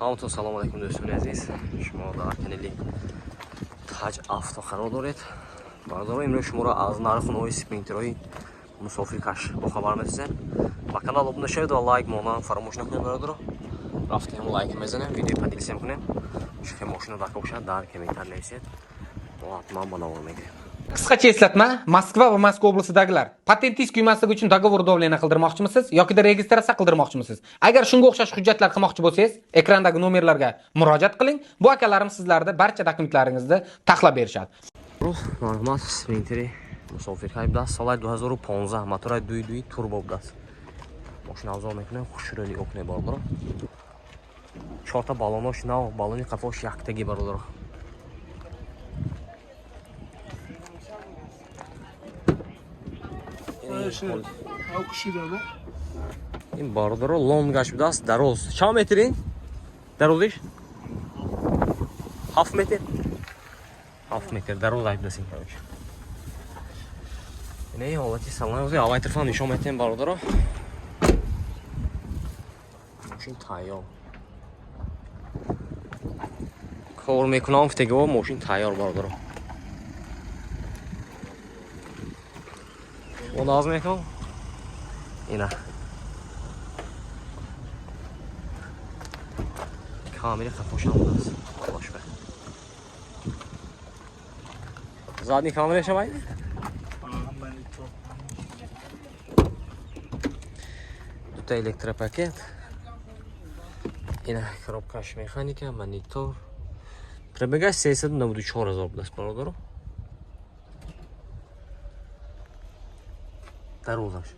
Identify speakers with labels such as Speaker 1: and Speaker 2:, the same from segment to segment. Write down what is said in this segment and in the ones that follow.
Speaker 1: Ҳаматон салом алайкум, дӯстони азиз. Шумо дар канали Таҷ Авто қарор доред. Бародаро, имрӯз шуморо аз нарху навои спринтерҳои мусофиркаш бохабар месозем. Ба канал обуна шавед ва лайк монан фаромӯш накунед, бародаро. Рафтем, лайк мезанем, видео поделиться кунем. Чӣ мошина дар бошад, дар комментар нависед. Мо ҳатман ба навор мегирем.
Speaker 2: Qisqacha eslatma: Moskva va Moskva oblastиdagilar, patentingiz kuymasligi uchun договор давления qildirmoqchimisiz yokida registratsiya qildirmoqchimisiz? Agar shunga o'xshash hujjatlar qilmoqchi bo'lsangiz, ekrandagi nomerlarga murojaat qiling. Bu akalarimiz sizlarni barcha dokumentlaringizni taxlab berishadi.
Speaker 1: Марҳамат, спринтери мусофиркаш будааст, соли 2015, мотораи 2.2 турбо будааст. Мошина авзол мекунем, хушрӯ нигоҳ кунед, бародаро. Чорта баллонош нав, баллони қафош яктаги, бародаро. Ин, бародаро, лонгаш будааст, дароз. Чанд метр ин? Дарозиш? 7 метр? 7 метр дароз ай будааст ин, короче. Ин ҳолати салон ҳозир аввал тарафам нишон метиҳем, бародаро. Мошин тайёр. Кор мекунам гуфтегиҳо, мошин тайёр, бародаро. Наз мекунам. Ина. Камери қафошам будааст. Бош бе. Задний камера шавай? Дута электропакет. Ина коробкаш механика, монитор. Пробегаш 394 ҳазор будааст, бародаро. Дарозаш.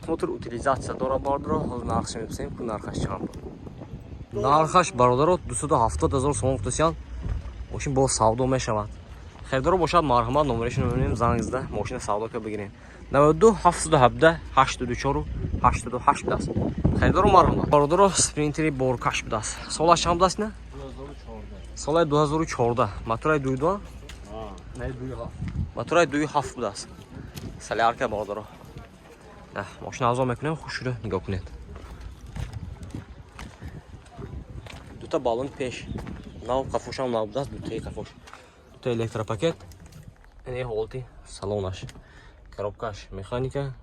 Speaker 1: Мотор утилизация дора, бародаро. Ҳозир нархша мепурсем, ку нархаш чанд буд. Нархаш, бародаро, 270 ҳазор сомон гуфтасиян. Мошин боз савдо мешавад. Харидоро бошад, марҳамат, номерашро мебинем, занг зада мошина савдо ка бигирем. 92 717 84 88 будааст. Харидоро марҳамат. Бародаро, спринтери боркаш будааст. Солаш чанд будааст ина? Соли 2014. Мотораи 2.2? Мотораи 2.7 будааст. Солярка, бародаро. Мошина авзол мекунем, хушрӯ нигоҳ кунед. Дута баллон пеш нав, қафошам нав будааст, дутаи қафош. Дута электропакет. Ин ҳолати салонаш. Коробкаш механика.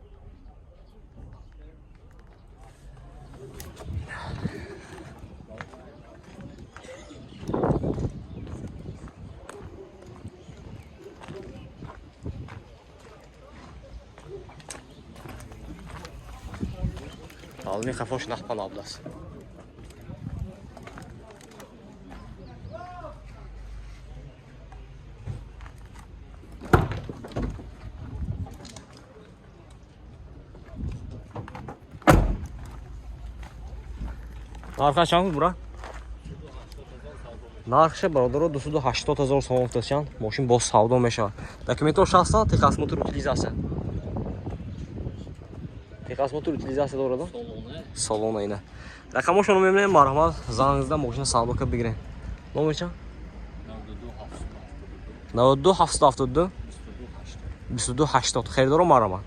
Speaker 1: Баллони қафош нахпа нав будааст. Нархаш чанд буд, бура? Нархша, бародаро, 280 ҳазор сомон гуфтасиян. Мошин боз савдо мешавад. Документҳо шастан, техосмотр, утилизация. Техосмотр, утилизация дорад? Салона ина. Рақамошонро мебинем, марҳамат, занг зада мошина савдо ка бигирем. Номер чанд? 92 772 22 80. Харидоро марҳамат.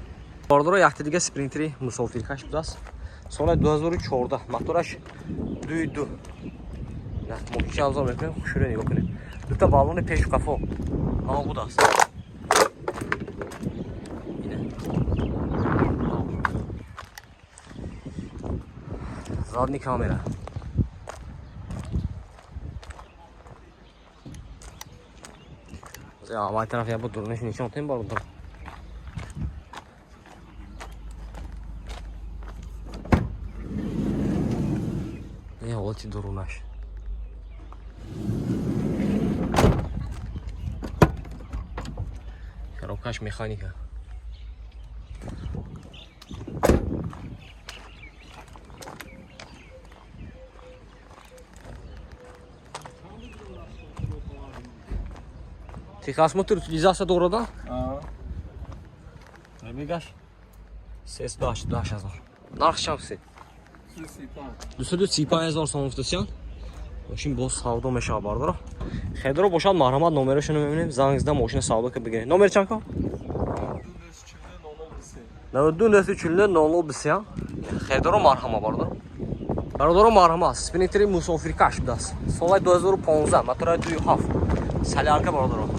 Speaker 1: Бародаро, якта дига спринтери мусофиркаш будааст. Соли 2014, мотораш 2.2. На, мошинча авзол мекунем, хушрӯ нигоҳ кунем. Дута баллони пешу қафо нав будааст. Ина. Задний камера. Аввал тараф я буд дурнаш нишон тем, бародар. Ин ҳолати дурунаш. Коробкаш механика. Техосмотр, утилизация дорада? Пробегаш 388 ҳазор. Нарх чанд? 235 ҳазор сомон гуфтасиян. Мошин боз савдо мешавад, бародаро. Хелдоро бошад, марҳамат, номерошонро мебинем, занг зада мошина савдо ка бигиред. Номер чанд ко? 92 949 00 23. Хелдоро марҳамат, бародаро. Бародаро, марҳамат, спринтери мусофиркаш будааст. Соли 2015, мотори 2.7. Солярка, бародаро.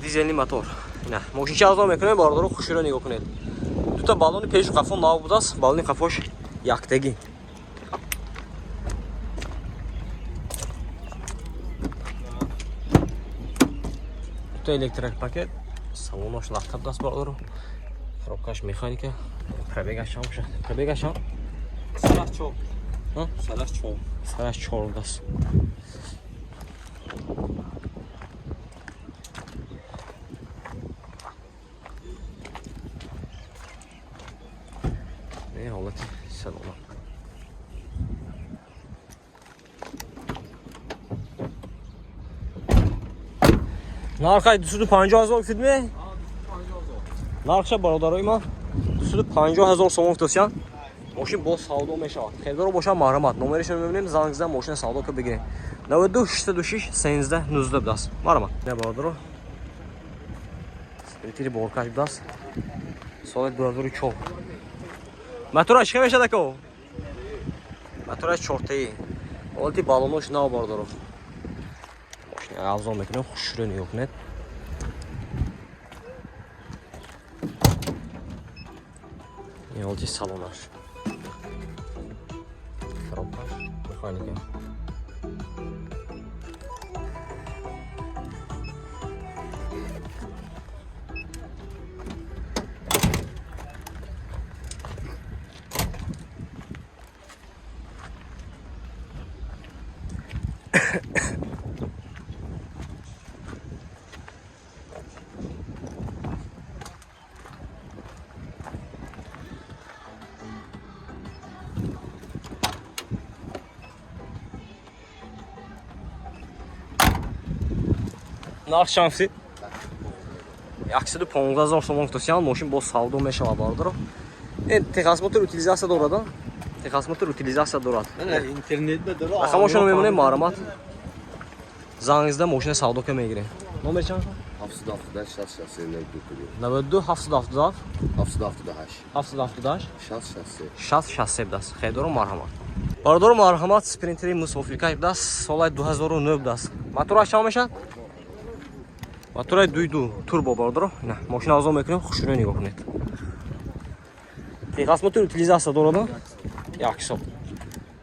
Speaker 1: Дизельный мотор. Ина, мошинча азон мекунем, бародаро, хуширо нигоҳ кунед. Дута баллони пешу қафо нав будааст, баллони қафош яктагӣ. Дута электропакет, салонош лахта будааст, бародаро. Коробкаш механика, пробегаш чанд бошад? Пробегаш чанд?
Speaker 3: Сараш 4.
Speaker 1: Ҳа?
Speaker 3: Сараш 4.
Speaker 1: Сараш 4 будааст. Не ҳолати салона. Нархай 250 ҳазор гуфтидме? Нархша, бародарои ман, 250 ҳазор сомон гуфтасиян. Мошин боз савдо мешавад. Хелдоро бошад, марҳамат, номерашро мебинем, занг зада мошина савдо ка бигирем. 92 606 13 19 будааст. Марҳамат. Не, бародаро. Спринтери боркаш будааст. Соли 2004. Мотораш чӣ мешавад, ако? Мотораш чортаи. Ҳолати баллонош нав, бародаро. Мошина авзон мекунем, хушрӯ нигоҳ кунед. Ин ҳолати салонаш. Коробкаш механика. Нарх чанд гуфтед? 115 ҳазор сомон гуфтасиян. Мошин боз савдо мешавад, бародаро. Ин техосмотр утилизация дорад, а? Техосмотр утилизация дорад.
Speaker 3: Интернет ба дора.
Speaker 1: Рақамошонро мемонем, марҳамат. Занг зада мошина савдо ка мегирем. Номер чанд?
Speaker 4: 778 60 63.
Speaker 1: 92 777
Speaker 4: 778
Speaker 1: 778
Speaker 4: 60 63.
Speaker 1: 60 63 будааст. Хелдоро марҳамат. Бародаро, марҳамат, спринтери мусофиркаш будааст. Соли 2009 будааст. Мотораш чанд мешавад? Мотораи 2.2 турбо, бародаро. Ина, мошина азон мекунем, хушрӯ нигоҳ кунед. Техосмотр утилизация дорад, як ҳисоб.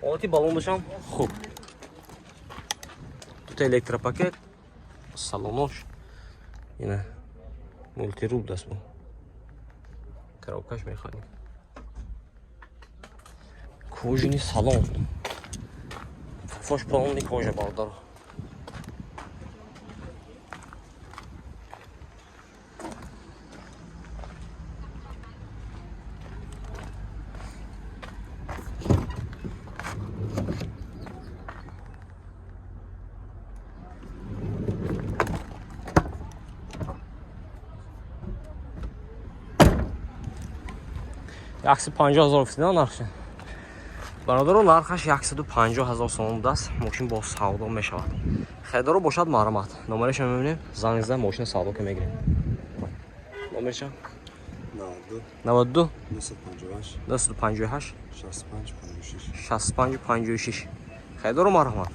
Speaker 1: Ҳолати баллонашам хуб. Дута электропакет, салонош. Ина, мультирул будааст бу. Коробкаш механика. Кожаный салон. Фош полный кожа, бародаро. 150 ҳазор гуфтида нархша. Бародаро, нархаш 150 ҳазор сомон будааст. Мошин боз савдо мешавад. Харидоро бошад, марҳамат. Номерашро мебинем, занг зада мошина савдо ка мегирем. Номер чанд?
Speaker 5: 92
Speaker 1: 92
Speaker 5: 958
Speaker 1: 958
Speaker 5: 65 56.
Speaker 1: 65 56. Харидоро марҳамат.